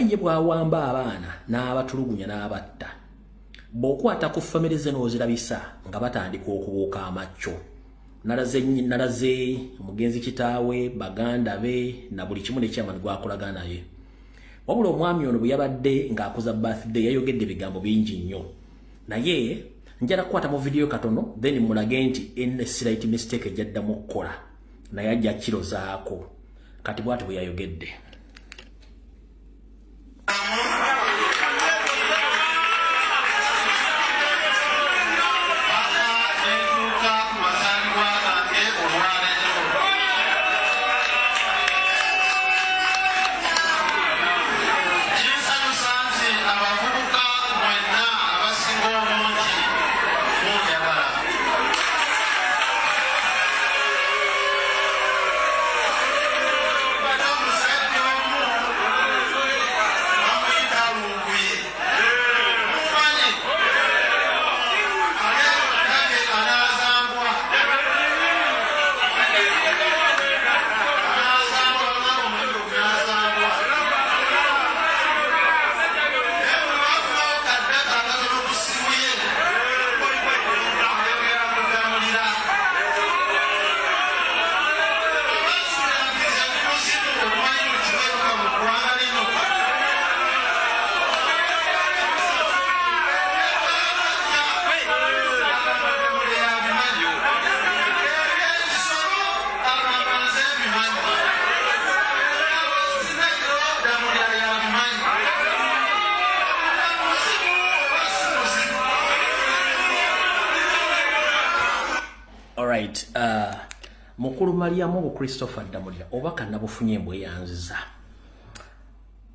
Nga ye bw'awamba abaana n'abatulugunya n'abatta, bw'okwata ku famire ze n'ozirabisa nga batandika okubuuka amacco. Nalaze omugenzi kitaawe, baganda be na buli kimu nekyamani gwakolagana naye. Wabula omwami ono bwe yabadde ng'akuza birthday yayogedde ebigambo bingi nnyo, naye njala kukwata mu vidiyo katono then mulage nti ene slight mistake ejjaddamu okukola naye ajja kirozaako. Kati bw'ati bwe yayogedde. Alright, mukulu Maliyamu Christopher Ddamulira oba kannabufunye mbweyanziza.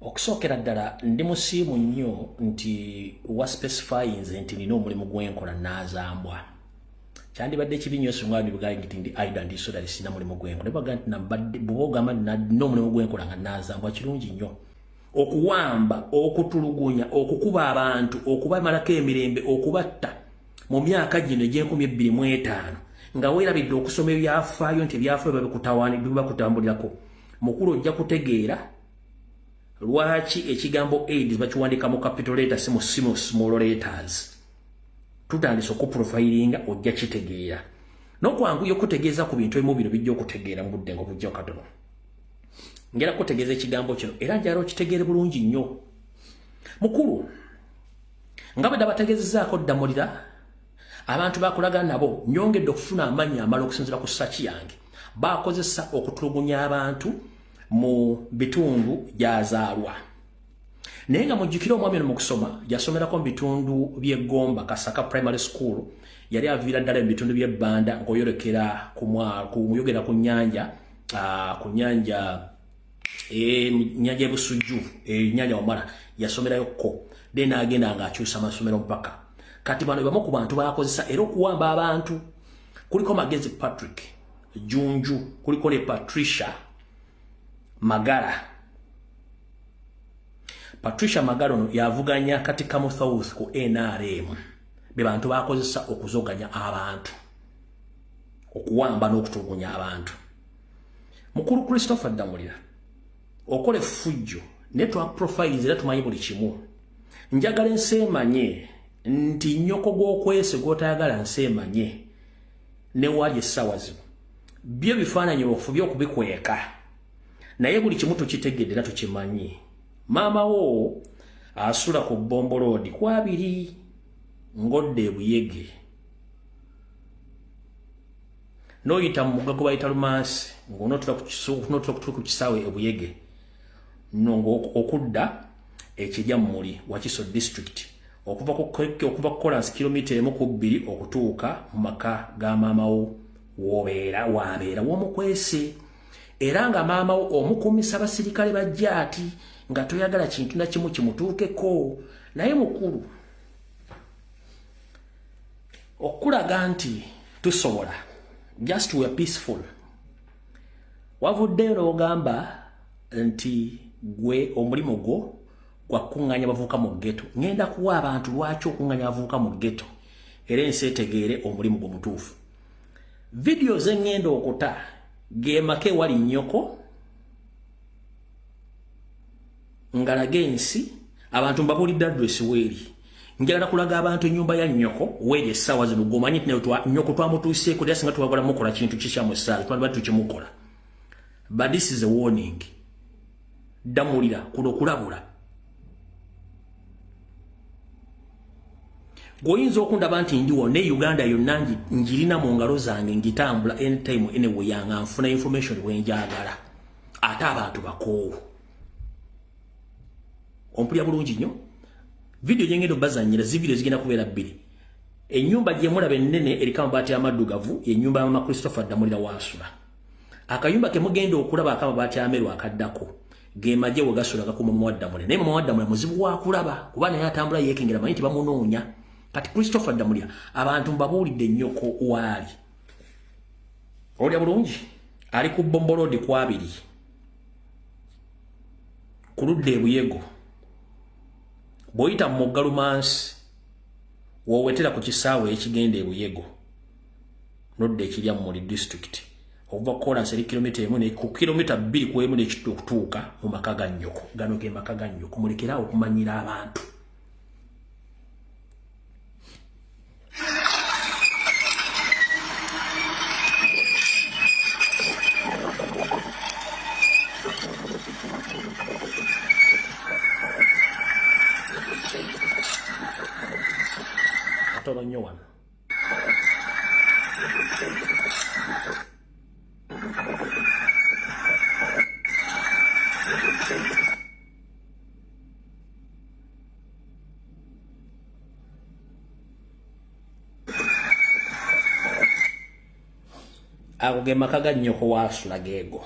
Okusookera ddala ndi musiimu nnyo nti wa specifyinze nti nina omulimu gwenkola naazambwa. Kyandibadde kibi nnyo singa ndibugaye nti ndi idle ndi so that sina mulimu gwenkola. Naye baga nti bw'oba ogamba nina omulimu gwenkola nga naazambwa kirungi nnyo. Okuwamba, okutulugunya, okukuba abantu, okubamalako emirembe, okubatta mu myaka gino egy'enkumi ebbiri mu etaano nga weerabidde okusoma ebyafaayo nti ebyafaayo bibakutambulirako. Mukulu ojja kutegeera lwaki ekigambo AIDS bakiwandiika mu capital letter si mu small letters. Tutandise okuprofilinga ojja kitegeera. N'okwanguya okutegeeza ku bintu ebimu bino bijja okutegeera mu budde ng'obujja katono. Ngera kutegeeza ekigambo kino era njagala okitegeere bulungi nnyo. Mukulu, nga bwe ndabategeezezzaako Ddamulira, abantu bakolagana nabo nyongedde okufuna amannya amala okusinziira ku saki yange. Bakozesa okutulugunya abantu mu bitundu gy'azaalwa. Naye nga mujjukire omwami ono mu kusoma yasomerako mu bitundu by'e Gomba, Kasaka Primary School. Yali aviira ddala mu bitundu by'e Bbanda ng'oyolekera kuyogera ku nnyanja, ku nnyanja ennyanja y'e Busujju, ennyanja Wamala, yasomerayo ko. Then agenda ng'akyusa amasomero mpaka kati. Bano bamu ku bantu bakozesa era okuwamba abantu. Kuliko Magezi Patrick Junju, kuliko ne Patricia Magala. Patricia Magala ono yavuganya Katikamu South ku NRM. Be bantu bakozesa okuzoganya abantu, okuwamba n'okutulugunya abantu. Mukulu Christopher Ddamulira, okola effujjo naye twa profiles era tumanyi buli kimu. Njagala ensi emanye nti nnyoko gw'okwese gw'otayagala nsi emanye ne wali essaawa zino byo bifaananyi ofubye okubikweka, naye buli kimu tukitegedde era tukimanyi. Maama wo asula ku Bombo Road kwabiri ng'odda ebuyege n'oyita mu mugga gwe bayita Lumansi ng'onootula ku kisaawe ebuyege okudda ekirya mmuli Wakiso District, okuva ku kolansi kilomita 1 ku 2 okutuuka mu maka ga maama wo w'obeera wabeera w'omukwese, era nga maama wo omukuumisa abasirikale bajja ati nga toyagala kintu na kimu kimutuukeko. Naye mukulu, okulaga nti tusobola, just we are peaceful, wavuddeyo n'ogamba nti gwe omulimu gwo gwakuŋŋaanya bavubuka mu ghetto. Ŋŋenda kuwa abantu lwaki okuŋŋaanya abavubuka mu ghetto era ensi etegeere omulimu gwo mutuufu. Vidiyo ze ŋŋenda okuta ge maka ewali nnyoko. Ngalaga ensi abantu mbabuulidde address weeri. Njagala kulaga abantu ennyumba ya nnyoko weeri essaawa zino gwomanyi nti nnyoko twamutuuseeko era singa twagala mukola kintu kikyamu essaawa twandibadde tukimukola. But this is a warning. Ddamulira kuno kulabula. Gwoyinza okundaba nti ndiwo ne Uganda yonna ngirina mu ngalo zange ngitambula anytime anywhere nga nfuna information bwenjagala. Ate abantu bakoowu. Ompulira bulungi nnyo. Video gyengenda obazannyira zi video zigenda kubeera bbiri. Ennyumba gye mulaba ennene eriko amabaati amaddugavu y'ennyumba ya Mama Christopher Ddamulira waasula. Akayumba ke mugenda okulaba ak'amabaati ameeru akaddako ge magye we gasula gakuuma Mama wa Ddamulira. Naye Mama wa Ddamulira muzibu wa kulaba kuba naye atambula yeekengera amanyi nti bamunoonya. Kati Christopher Ddamulira abantu mbabuulidde nnyoko waali. Olya bulungi ali ku Bombolodi ku abiri ku ludda e Buyego. Bw'oyita mu mugga Lumansi w'owetera ku kisaawe ekigenda e Buyego n'odda ekirya mu Muli disitulikiti okuva ku koolansi eri kilomita emu ne ku kilomita bbiri ku emu n'ekitundu okutuuka mu maka ga nnyoko. Gano ge maka ga nnyoko, mulekere awo okumanyira abantu. Katono nnyo wano. Ago ge maka ga nnyoko waasula geego.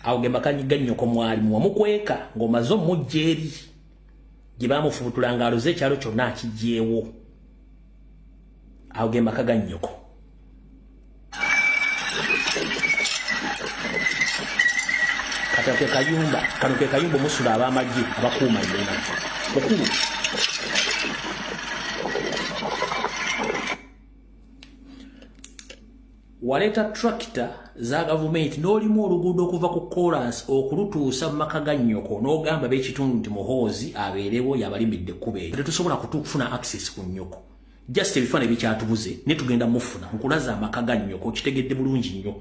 Ago ge maka ga nnyoko mwalimu wamukweka ng'omaze omujja eri gye baamufubutula ng'aloze ekyalo kyonna akigyewo. Ago ge maka ga nnyoko. Kati ke kayumba kano ke kayumba omusula ab'amagye abakuuma nnyina mukulu. Waleeta tractor za gavumenti n'olimu oluguudo okuva ku koolansi okulutuusa mu maka ga nnyoko n'ogamba b'ekitundu nti Muhoozi abeerewo yabalimidde ekkubo eryo. Tetusobola kufuna access ku nnyoko. Just ebifaananyi bikyatubuze naye tugenda mufuna. Nkulaze amaka ga nnyoko okitegedde bulungi nnyo.